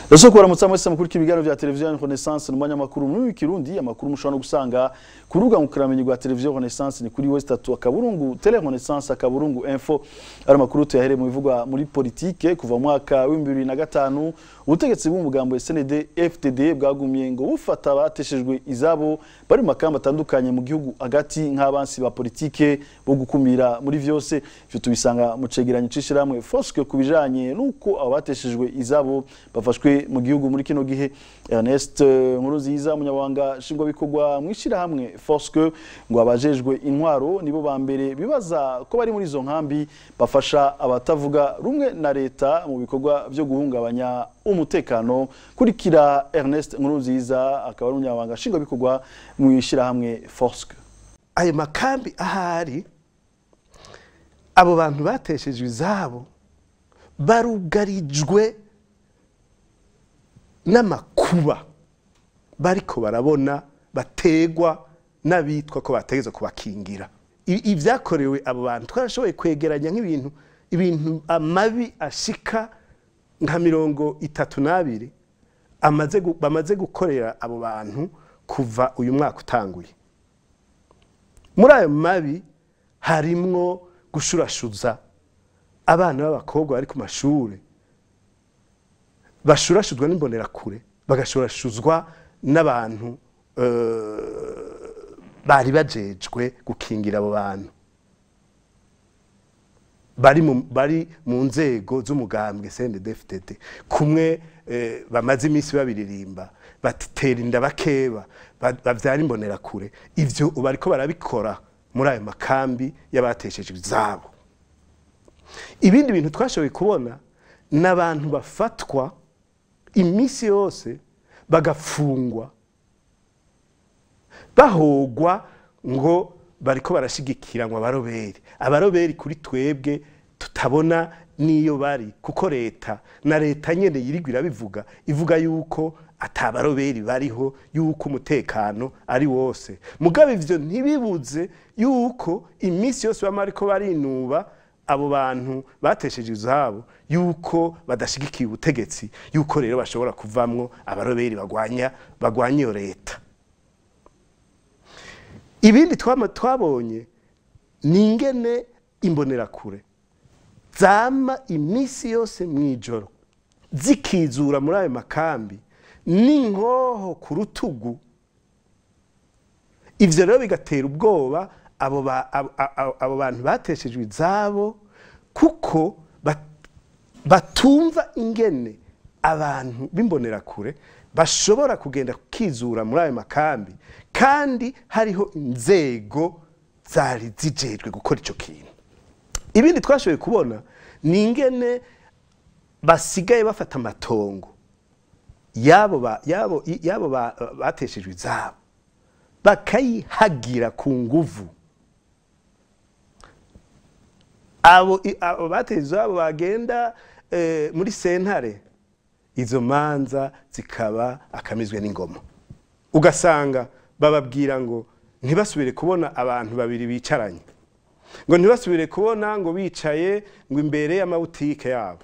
Ndashobora kuramutsa mwese mukuru ibiganiro vya televiziyo Renaissance n'umwanya makuru muri Kirundi. Amakuru mushobora no gusanga ku rubuga ngurukanabumenyi rwa televiziyo Renaissance ni kuri West 3 akaburungu Tele Renaissance akaburungu info. Ari makuru tuyahere mu bivugwa muri politike. Kuva mu mwaka wa 2005 ubutegetsi bw'umugambo SND FDD bwagumye ngo bufata bateshejwe izabo bari mu makamba atandukanye mu gihugu hagati nk'abansi ba politike bo gukumira muri vyose. Ivyo tubisanga mu cegeranyo c'ishirahamwe Fosque kubijanye nuko abateshejwe izabo bafashwe mu gihugu muri kino gihe. Ernest Nkurunziza, umunyabanga nshingwabikorwa mw'ishirahamwe Fosque, ngo abajejwe intwaro nibo ba mbere bibaza ko bari muri izo nkambi bafasha abatavuga rumwe na leta mu bikorwa vyo guhungabanya umutekano. Kurikira Ernest Nkurunziza, akaba ari umunyabanga nshingwabikorwa mw'ishirahamwe Fosque. Ayo makambi ahari abo bantu bateshejwe izabo barugarijwe n'amakuba bariko barabona bategwa n'abitwa ko bategezwe kubakingira. Ivyakorewe abo bantu twarashoboye kwegeranya nk'ibintu ibintu amabi ashika nka 32 bamaze gukorera abo bantu kuva uyu mwaka utanguye. Muri ayo mabi harimwo gushurashuza abana b'abakobwa bari ku mashure, bashurashuzwa n'imbonerakure, bagashurashuzwa n'abantu bari bajejwe gukingira abo bantu bari mu nzego z'umugambwe CNDD-FDD. Kumwe bamaze iminsi babiririmba batera inda bakeba bavyara imbonerakure, ivyo bariko barabikora muri ayo makambi y'abateshejwe izabo. Ibindi bintu twashoboye kubona n'abantu bafatwa iminsi yose bagafungwa bahogwa ngo bariko barashigikira ngo abaroberi kuri twebwe tutabona niyo bari, kuko leta na leta nyene yirigwa irabivuga, ivuga yuko atabaroberi bariho, yuko umutekano ari wose. Mugabe ivyo ntibibuze yuko iminsi yose bama bariko barinuba abo bantu batesheje izabo yuko badashigikiye ubutegetsi, yuko rero bashobora kuvamwo abaroberi bagwanya iyo leta. Ibindi twabonye ni ingene imbonerakure zama iminsi yose mw'ijoro zikizura muri ayo makambi n'inkoho ku rutugu. Ivyo rero bigatera ubwoba abo bantu bateshejwe izabo, kuko batumva ingene abantu b'imbonerakure bashobora kugenda kukizura muri ayo makambi kandi hariho inzego zari zijejwe gukora ico kintu. Ibindi twashoboye kubona ni ingene basigaye bafata amatongo yabo bateshejwe izabo bakayihagira ku nguvu. Abo bateshejwe izabo bagenda muri sentare, izo manza zikaba akamizwe n'ingoma. Ugasanga bababwira ngo ntibasubire kubona abantu babiri bicaranye, ngo ntibasubire kubona ngo bicaye ngo imbere y'amabutike yabo,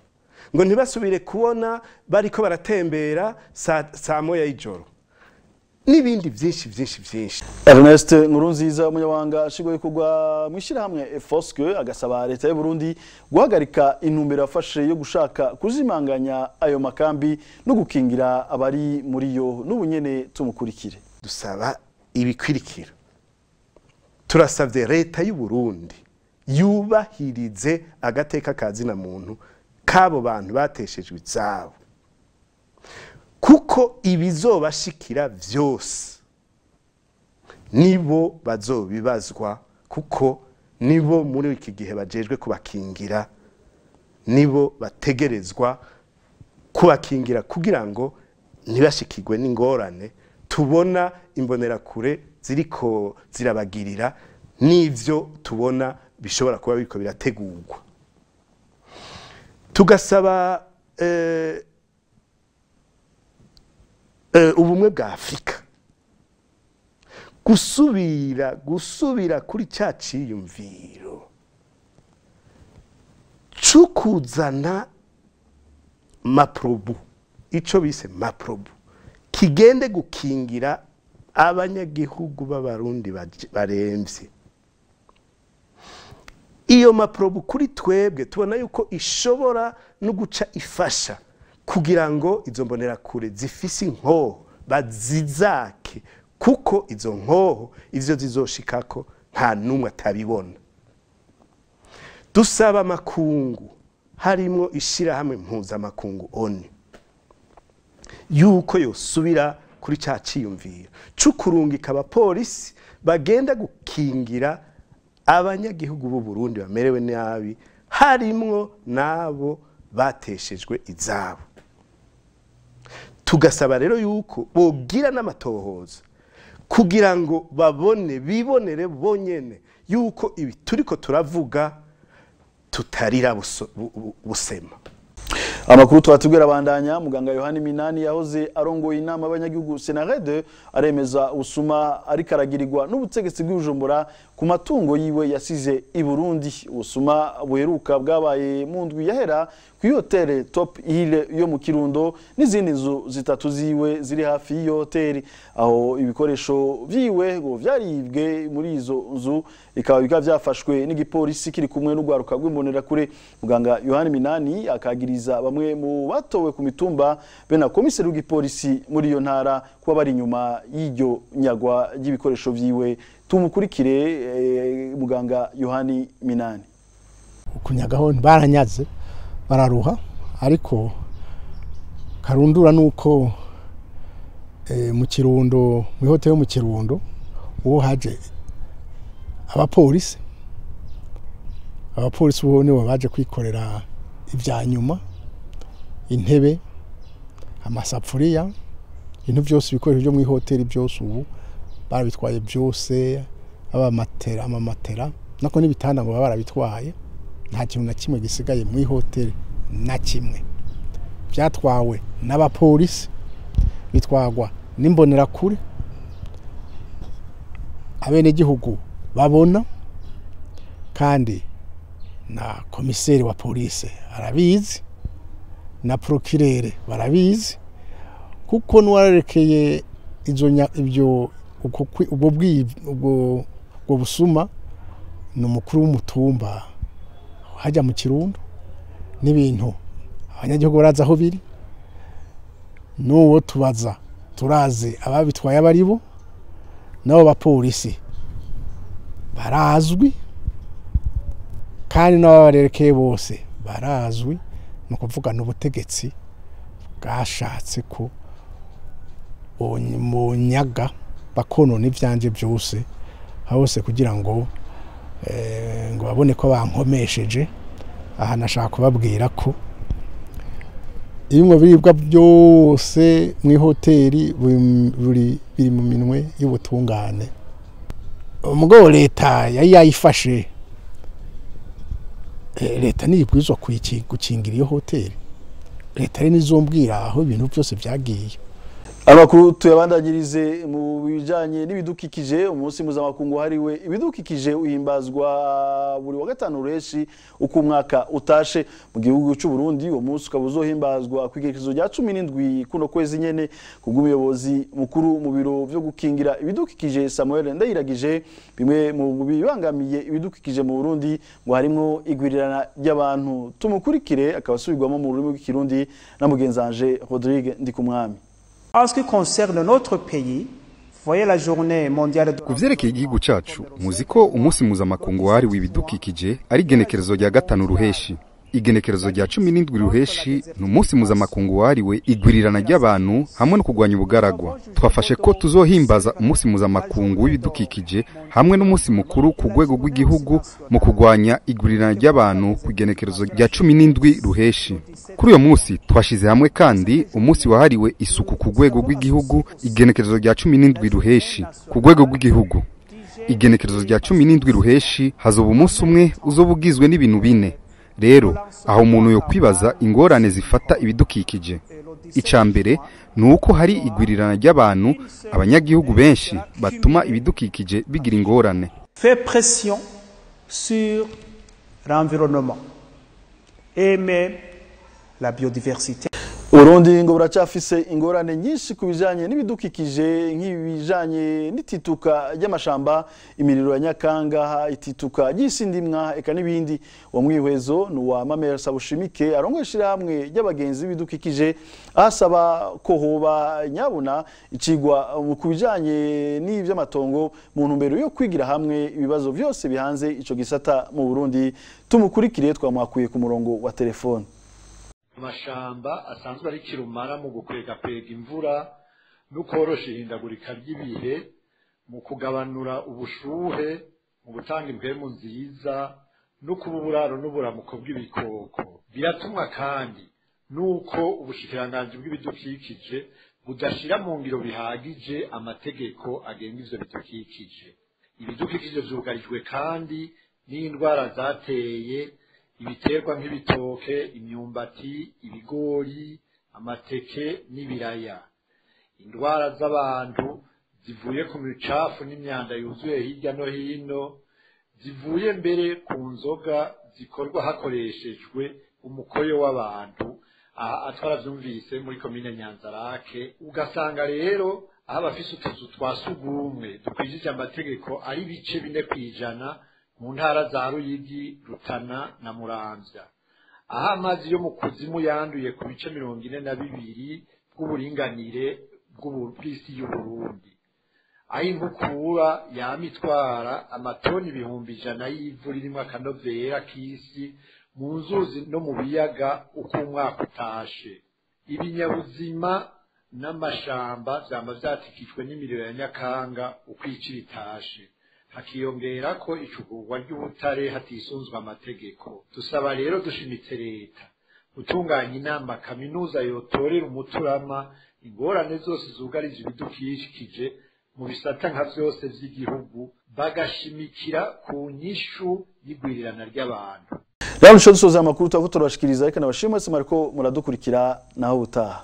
ngo ntibasubire kubona bariko baratembera saa moya y'ijoro, n'ibindi byinshi byinshi byinshi. Ernest Nkurunziza, umunyabanga nshingwabikorwa mw'ishirahamwe Fosque, agasaba leta y'u Burundi guhagarika intumbero yafashe yo gushaka kuzimanganya ayo makambi no gukingira abari muri yo. N'ubu nyene tumukurikire. Dusaba ibikwirikira. Turasavye leta y'u Burundi yubahirize agateka ka zina muntu k'abo bantu bateshejwe izabo, kuko ibizobashikira vyose nibo bazobibazwa, kuko nibo muri iki gihe bajejwe kubakingira, nibo bategerezwa kubakingira kugira ngo ntibashikirwe n'ingorane tubona imbonerakure ziriko zirabagirira n'ivyo tubona bishobora kuba biriko birategurwa. Tugasaba ubumwe bwa Afrika gusubira kuri ca ciyumviro cukuzana maprobu Ico bise MAPROBU kigende gukingira abanyagihugu b'abarundi baremvye. Iyo MAPROBU kuri twebwe tubona yuko ishobora no guca ifasha kugira ngo izo mbonerakure zifise inkoho bazizake, kuko izo nkoho ivyo zizoshikako nta numwe atabibona. Dusaba amakungu harimwo ishirahamwe mpuzamakungu ONU yuko yosubira kuri ca ciyumviro c'ukurungika abapolisi bagenda gukingira abanyagihugu b'u Burundi bamerewe nabi, harimwo nabo bateshejwe izabo. Tugasaba rero yuko bogira n'amatohoza kugira ngo babone bibonere bonyene yuko ibi turiko turavuga tutarira busema. Amakuru twatubwira bandanya. Muganga Yohani Minani yahoze arongoye inama y'abanyagihugu Senarede aremeza usuma ariko aragirirwa n'ubutegetsi bw'Ibujumbura ku matungo yiwe yasize i Burundi. Ubusuma buheruka bwabaye mu ndwi yahera ku hoteli Top Hill yo mu Kirundo n'izindi nzu zitatu ziwe ziri hafi y'iyo hoteli, aho ibikoresho vyiwe ngo vyaribwe muri izo nzu bikaba vyafashwe n'igipolisi kiri kumwe n'urwaruka rw'imbonerakure. Muganga Yohani Minani akagiriza bamwe mu batowe ku mitumba be na komiseri w'igipolisi muri iyo ntara kuba bari inyuma y'iryo nyagwa ry'ibikoresho vyiwe. Tumukurikire muganga Yohani Minani. Kunyagaho baranyaze bararuha, ariko karundura nuko mu Kirundo, mu hoteli yo mu Kirundo uwo haje abapolisi uwo nibo baje kwikorera ibya nyuma, intebe, amasafuriya, ibintu byose, ibikoresho byo mu hoteli byose ubu barabitwaye byose, abamatera, amamatera nako n'ibitanda ngo barabitwaye. Nta kintu na kimwe gisigaye mu hoteli, na kimwe. Byatwawe n'abapolisi, bitwagwa n'imbonerakure, abenegihugu babona, kandi na komiseri wa polisi arabizi na procureur barabizi, kuko n'uwarekeye izo ibyo ubwo busuma ni umukuru w'umutumba hajya mu Kirundo, n'ibintu abanyagihugu baraza aho biri, n'uwo tubaza turazi ababitwaye abaribo, nabo bapolisi barazwi, kandi n'ababarerekeye bose barazwi. Ni ukuvuga n'ubutegetsi bwashatse ko bonyaga bakonona ivyanje byose hose kugira ngo ngo babone ko bankomesheje. Aha nashaka kubabwira ko ibimwe biribwa byose mu hoteli biri mu minwe y'ubutungane. Umugabo leta yari yayifashe, leta ntibwirizwa gukingira iyo hoteli, leta ari nizombwira aho ibintu byose byagiye. Amakuru tuyabandanyirize mu bijanye n'ibidukikije. Umunsi mpuzamakungu hariwe ibidukikije uhimbazwa buri wa gatanu ruheshi uko umwaka utashe. Mu gihugu cy'u Burundi uwo munsi ukaba uzohimbazwa ku igerekezo rya 17 kuno kwezi nyene. Kubw'umuyobozi mukuru mu biro vyo gukingira ibidukikije Samuel Ndayiragije, bimwe mu bibangamiye ibidukikije mu Burundi ngo harimwo igwirirana ry'abantu. Tumukurikire akaba asubirwamo mu rurimi rw'ikirundi na mugenzanje Rodrigue Ndikumwami. En ce qui concerne notre pays, voyez la journée mondiale de Kuvyerekeye igihugu cacu, muzi ko umunsi mpuzamakungu wahariwe ibidukikije ari igenekerezo rya 5 ruheshi. Igenekerezo rya 17 ruheshi ni umunsi mpuzamakungu wahariwe igwirirana ry'abantu hamwe no kurwanya ubugaragwa. Twafashe ko tuzohimbaza umunsi mpuzamakungu w'ibidukikije hamwe n'umunsi mukuru ku rwego rw'igihugu mu kurwanya igwirirana ry'abantu ku igenekerezo rya 17 ruheshi. Kuri uyo munsi twashize hamwe kandi umunsi wahariwe isuku ku rwego rw'igihugu, igenekerezo rya 17 ruheshi ku rwego rw'igihugu. Igenekerezo rya 17 ruheshi hazoba umunsi umwe uzobugizwe n'ibintu bine. Rero aho umuntu yo kwibaza ingorane zifata ibidukikije. Ica mbere ni uko hari igwirirana ry'abantu, abanyagihugu benshi batuma ibidukikije bigira ingorane. Fait pression sur l'environnement et même la biodiversité. Urundi ngo buracafise ingorane nyinshi kubijanye n'ibidukikije nk'ibijanye n'itituka ry'amashamba, imiriro ya Nyakanga, itituka ry'isindimwa eka n'ibindi. Wa mwihwezo ni wa Mamere Sabushimike arongoye ishirahamwe ry'abagenzi b'ibidukikije, asaba ko hoba nyabuna icigwa mu kubijanye n'ivy'amatongo mu ntumbero yo kwigira hamwe ibibazo vyose bihanze ico gisata mu Burundi. Tumukurikire, twamwakuye ku murongo wa telefone. Amashamba asanzwe ari kirumara mu gukwegakwega imvura no korosha ihindagurika ry'ibihe, mu kugabanura ubushuhe, mu gutanga impwemu nziza no kuba uburaro n'uburamuko bw'ibikoko. Biratumwa kandi nuko ubushikiranganji bw'ibidukikije budashira mu ngiro bihagije amategeko agenga ivyo bidukikije. Ibidukikije vyugarijwe kandi n'indwara zateye ibiterwa nk'ibitoke, imyumbati, ibigori, amateke n'ibiraya. Indwara z'abantu zivuye ku micafu n'imyanda yuzuye hirya no hino, zivuye mbere ku nzoga zikorwa hakoreshejwe umukoyo w'abantu. Aha twaravyumvise muri komine Nyanzarake. Ugasanga rero aho abafise utuzu twa sugumwe dukwijije amategeko ari ibice 4% mu ntara za Ruyigi, Rutana na Muramvya, aho amazi yo mu kuzimu yanduye ku bice 42 bw'uburinganire bw'isi y'Uburundi, aho inkukura yama itwara amatoni 100,000 y'ivu ririmwo akanovera k'isi mu nzuzi no mu biyaga uko umwaka utashe. Ibinyabuzima n'amashamba vyama vyatikijwe n'imiriro ya Nyakanga uko ici ritashe, hakiyongera ko icugurwa ry'ubutare hatisunzwe amategeko. Dusaba rero dushimitse leta gutunganya inama kaminuza yotorera umuturama ingorane zose zugarije ibidukikije mu bisata nka vyose vy'igihugu, bagashimikira ku nyishu y'igwirirana ry'abantu. Rero dusoza amakuru twavuga turabashikiriza, ariko nabashimwe mwese mwariko muradukurikira, naho butaha.